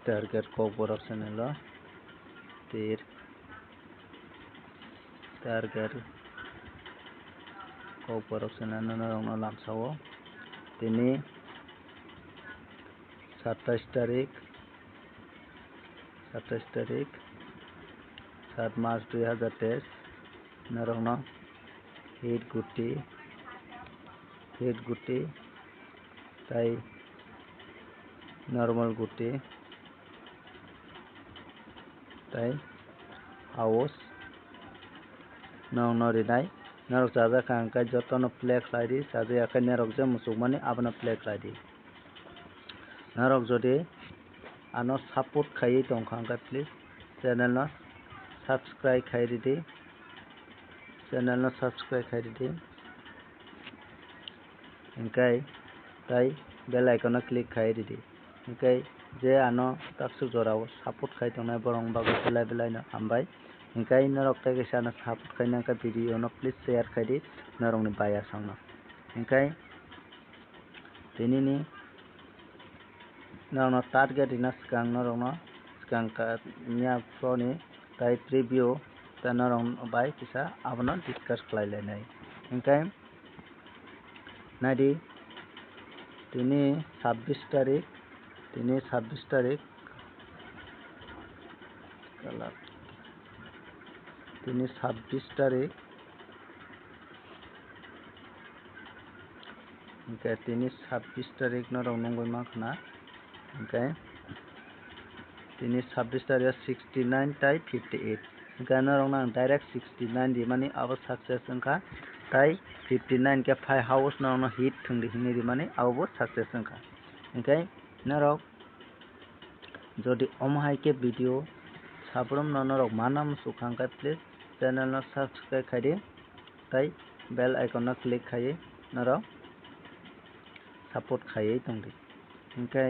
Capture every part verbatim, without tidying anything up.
Target Kokborok channel o tir target Kokborok channel no norokno lamsao. Tini satais tarik, satais tarik, sat mas dui hazar teis, norokno hit guti, hit guti, tai normal guti, tai house norokno rinai. Norok chajak kha hwnkhe jotono play khlai di, chajak ya khe norok je muchungmani abono play khlai di. Norok jodi ano support khaiwi tongkha hwnkhe please channel no subscribe khai ridi, channel no subscribe khai ridi. Hingkai tai bell icon o click khai ridi. Hingkai je ano taksuk jora o support khai tongnai borok bagwi belai belai no hambai. Hingkai norok tei kaisa ano support khai nangkha video no please share khai di norok ni bayasang no. Hingkai tini ni norok no target rina swkang norok no swkang ka miya phone ni tai preview tai norok bai kisa abono discuss khlai lainai. Hingkai naidi tini sabbish tarik, tini sabbish tarik, tini sabbish tarik, hingke tini sabbish tarik norok nungwi mankha na. Hingke tini sabbish tarik o sixty nine tai fifty eight. Hingke norokno ang direct sixty nine rimani abo success wngkha. Tai fifty nine khe phai house norokno hit thwngdi hinwi rimani abobo success wngkha. Hingke norok jodi omo hai khe video sabrum no norok mana muchuk kha hingkhe please channel no subscribe khai di. Tai bell icon no click khaiwi norok support khaiwi tongdi. Hingkhe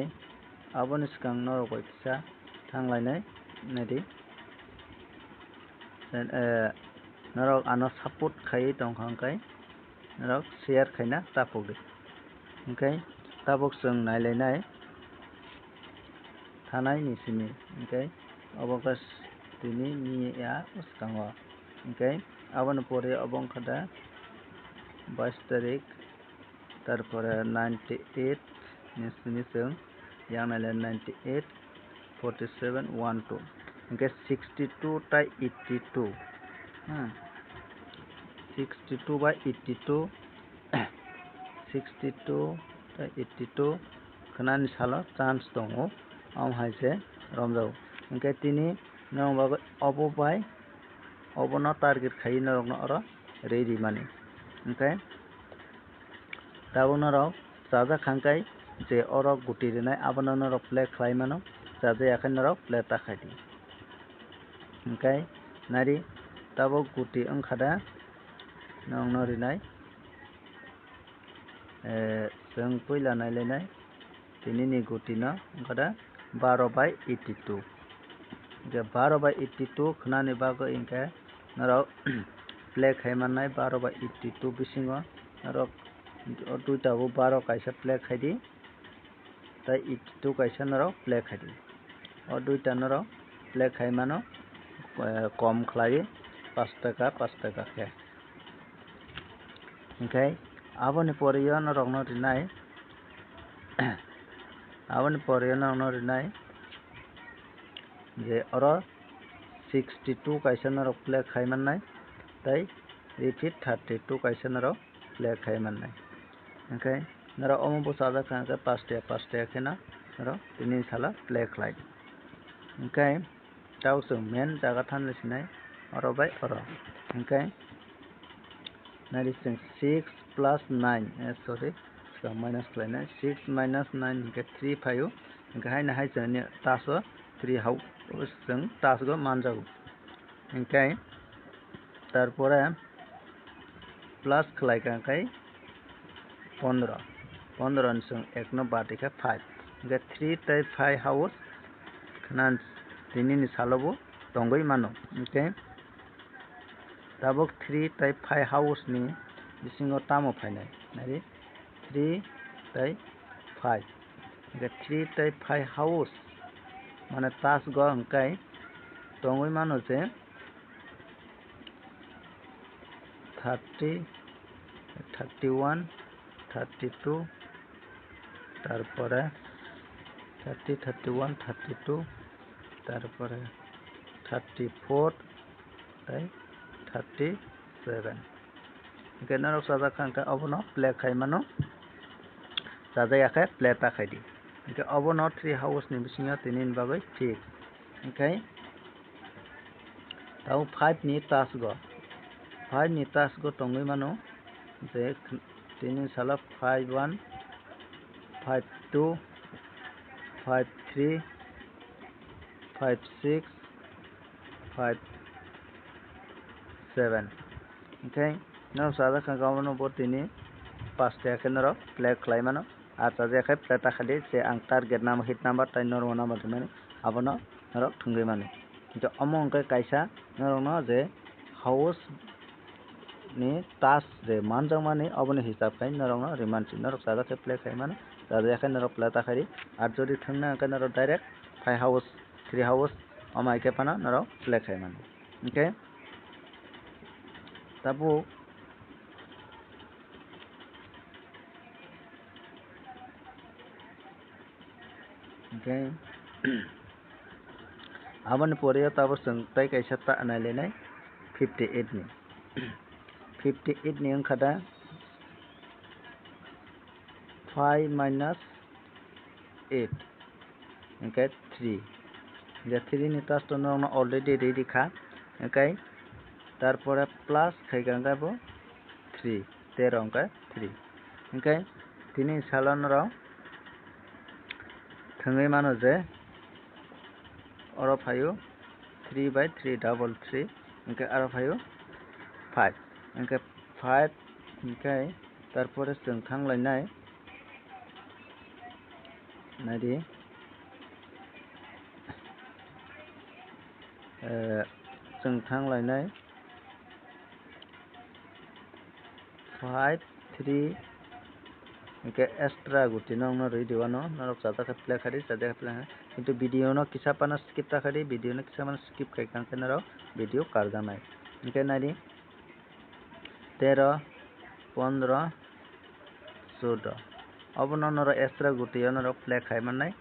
aboni swkang norok bai kisa thanglainai naidi. Eh, norok ano support khaiwi tongkha hingkhe norok share khaina tapukdi. Hingkhe tabuk chwng nailainai thanai ni simi, hingkhe obo khe tini ni ya bwskango. Hingkhe aboni pore obo wngkha da bais tarik, tarpore ninety eight ni simi chwng yang naile ninety eight, forty seven, one two, hingkhe sixty two tai eighty two, hmm, sixty two bai eighty two, sixty two tai eighty two khnani salo chance tongo, amo hai se romjago. Hingkhe tini norok bagwi obo bai obono target khaiwi norokno oro ri rimani. Hingkhe tabuk norok chajak kha hingkhe je oro guti rinai abono norok play khlai mano, chajak ya khe norok play ta khai di. Hingkhe nari tabuk guti wngkha da norokno rinai. Eh, chwng puila nailainai tini ni guti no wngkha da baro bai eighty two. Hingkhe baro bai eighty two khnani bagwi hingkhe norok play khai mannai baro bai eighty two bisingo norok o duita bo baro kaisa play khai di. Tai eighty two kaisa norok play khai di. O duita norok play khai mano, eh, kom khlai pash taka, pash taka khe. Hingkhe aboni pore o norokno rinai, aboni pore o norokno rinai je oro sixty two kaisa norok play khai mannai, tai repeat thirty two kaisa norok play khai mannai. Hingkhe norok omo bwsajak kha hingkhe pash taka pash taka kheno norok tini salo play khlai. Hingkhe tabuk chwng main jaga thanle sinai oro bai oro. Hingkhe nari chwng six plus nine, eh, sorry, swkang minus khlainai, six minus nine hingkhe three phaio. Hingkhe haino hai chwngni taso three hao chwng tasgo manjago. Hingkhe tarpore plus khlai kha khe pondro, pondro ni chwng ek no bati khe five, hingkhe three tai five house khna tini ni salo bo tongwi mano. Hingkhe tabuk three tai five house ni bisingo tamo phainai, nari three tai five, hingkhe three tai five house mane task go hwnkhe tongwi mano je thirty, thirty-one, thirty-two, tarpore thirty, thirty-one, thirty-two, tarpore thirty-four, tei thirty-seven. Hwnkhe norok chajak kha hwnkhe obono play khai mano, chajak ya khe play ta khai di. Hwnkhe obono three house ni bisingo tini ni bagwi fix. Hwnkhe tabuk five ni task go, five ni task go tongwi mano je tini salo five one, five two, five three, five six, five seven. Hwnkhe norok chajak kha obono bo tini paste khe norok play khlai mano. Ar chajak khe play ta khai di, je ang target number, hit number tei normal number rimani abono norok thwngwi mano. Hwnkhe omo hwnkhe kaisa norokno je house ni task je manjakmani oboni hisab khai norokno rimansi norok chajak khe play khai mano, chajak khe norok play ta khai di. Ar jodi thwngna hwnkhe norok direct five house, three house omo hai khe phano norok play khai mano. Hwnkhe tabuk hwnkhe aboni pore o tabuk chwng tei kaisa ta nailainai fifty eight ni. Fifty eight ni wngkha da five minus eight hwnkhe three. Hwnkhe three ni task to norokno already ready kha. Hwnkhe tarpore plus khai kha hwnkhe bo three, tero hwnkhe three. Hwnkhe tini salo norok thwngwi mano je oro phaio three by three double three, hwnkhe aro phaio five, hwnkhe five, hwnkhe tarpore chwng thanglainai, naidi, eh, chwng thanglainai five three, hwnkhe extra guti no wngno rwi di wano, norok chajak khe play khai di, chajak khe play khai. Kintu video no kisa phano skip ta khai di, video no kisa phano skip khai kha hwnkhe norok video karjaknai. Hwnkhe naidi tero, pondro, chuddo. Obono norok extra guti o norok play khai mannai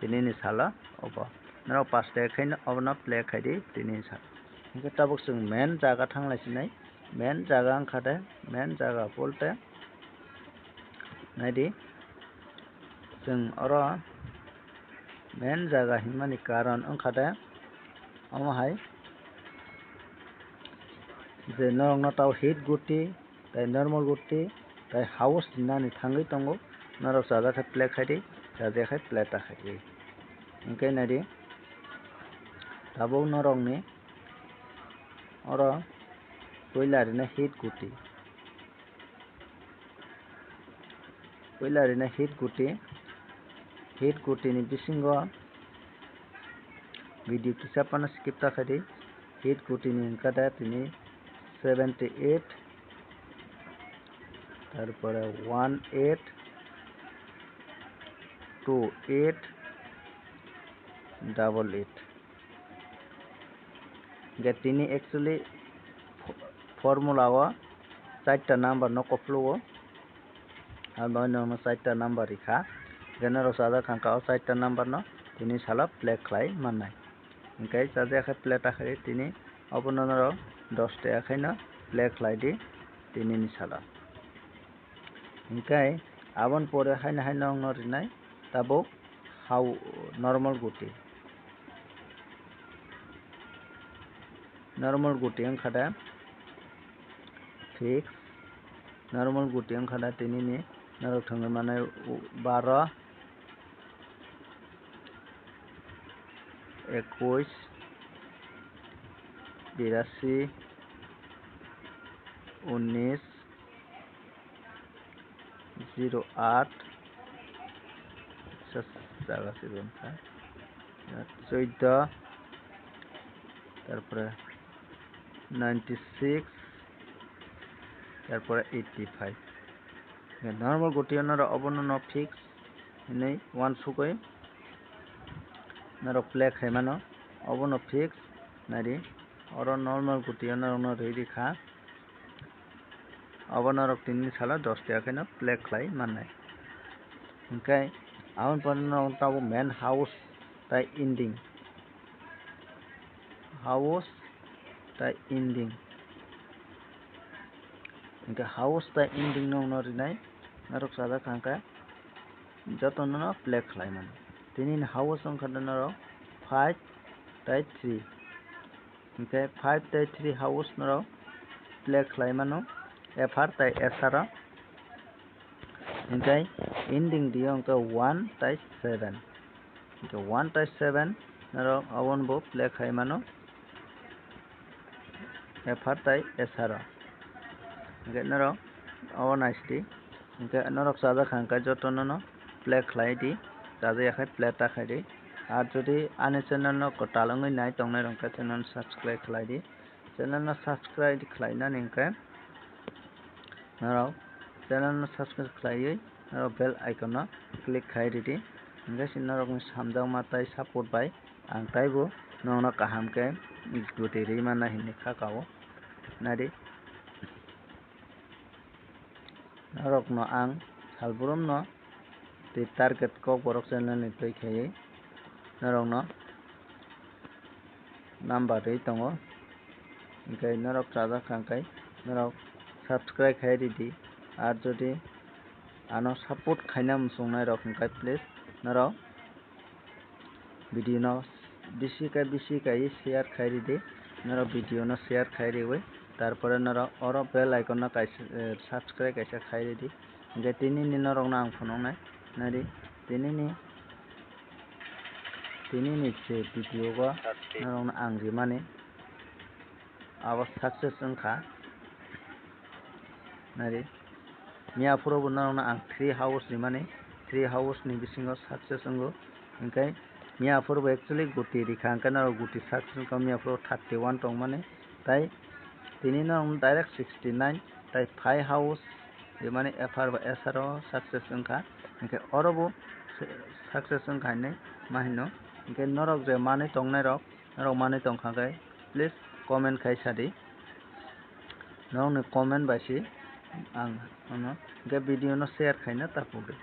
tini ni salo obo. Norok paste khaino obono play khai di tini ni salo. Hwnkhe tabuk chwng main jaga thanglai sinai. Main jaga wngkha de, main jaga bolte naidi chwng oro main jaga hinmani karon wngkha de omo hai je norokno tao hit guti tei normal guti tei house rinani thangwi tongo, norok chajak khe play khai di, chajak khe play ta khai di. Hwnkhe naidi tabuk norokni oro puila rina hit guti. Puila rina hit guti, hit guti ni bisingo video kisa phano skip ta khai di. Hit guti ni wngkha da tini seventy eight, tarpore one eight, two eight, double eight. Hwnkhe tini actually fo-, formula o chaita number no koplu o. Abo no chaita number rikha. Hwnkhe norok chajak kha o chaita number no tini salo play khlai mannai. Hwnkhe chajak khe play ta khai tini obono norok dos taka khaino play khlai di tini ni salo. Hwnkhe aboni pore haino haino wngno rinai tabuk hao normal guti. Normal guti wngkha de fix. Normal guti wngkha de tini ni norok thwngwi mano baro, ekush, birasi, unis, zero aat, sa-, jaga se wngkha, chouddo, tarpore ninety six, tarpore eighty five. Normal guti no obono no fix hinwi uansukwi norok play khaimano, obono fix naidi, oro normal gutio norokno rwi rikha, obo norok tini salo dos taka kheno play khlai mannai. Hinkhe aboni pore norok tabuk main house tai ending, house tai ending, hinkhe house tai ending no rinai norok chajak kha hinkhe jotono no play khlai mano. Tini ni house wngkha norok five tai three. Hinkhe five tai three house norok play khlai mano, F R tai S R o. Hinkhe ending dio hinkhe one tai seven. Hinkhe one tai seven norok aboni bo play khlai mano, F R tai S R o. Hinkhe norok abo naisidi. Hinkhe norok chajak kha hinkhe jotono no play khlai di, chajak ya khe play ta khai di. Ar jodi ani channel no kwtal wngwi nai tongnai rok khe channel no subscribe khlai di. Channel no subscribe khlainani hinkhe norok channel no subscribe khlaiwi norok bell icon no click khai ridi. Hinkhe se norokni samjakma tai support bai ang taibo norokno kaham khe gutwi rwi manna hinwi kha kao. Naidi. Norokno ang salbrumno tei target Kokborok channel ni twi khaiwi norokno number rwi tongo, hinkhe norok chajak kha hinkhe norok subscribe khai ridi. Ar jodi ano support khaina muchungnai rok hinkhe please norok video no bisi khe bisi kaiwi share khai ridi, norok video no share khai riwi, tarpore norok oro bell icon no kaisa, eh, subscribe kaisa khai ridi. Hinkhe tini ni norok no ang phunuknai, naidi tini ni, tini ni je video o norok no ang rimani abo success wngkha. Naidi. Miya phuru bo norokno ang three house rimani, three house ni bisingo success wngo. Hinkhe miya phuru bo actually guti rikha, hinkhe norok guti success wngkha, miya phuru thirty one tongmani. Tai tini norokno direct sixty nine, tai five house rimani F R ba S R o success wngkha. Hinkhe oro bo success wngkha hinwi ma hino. Hinkhe norok je manwi tongnai rok, norok manwi tongkha khe, please comment khai sadi. Norokni comment bai se ang ano, hinkhe video no share khaina ta pogdi.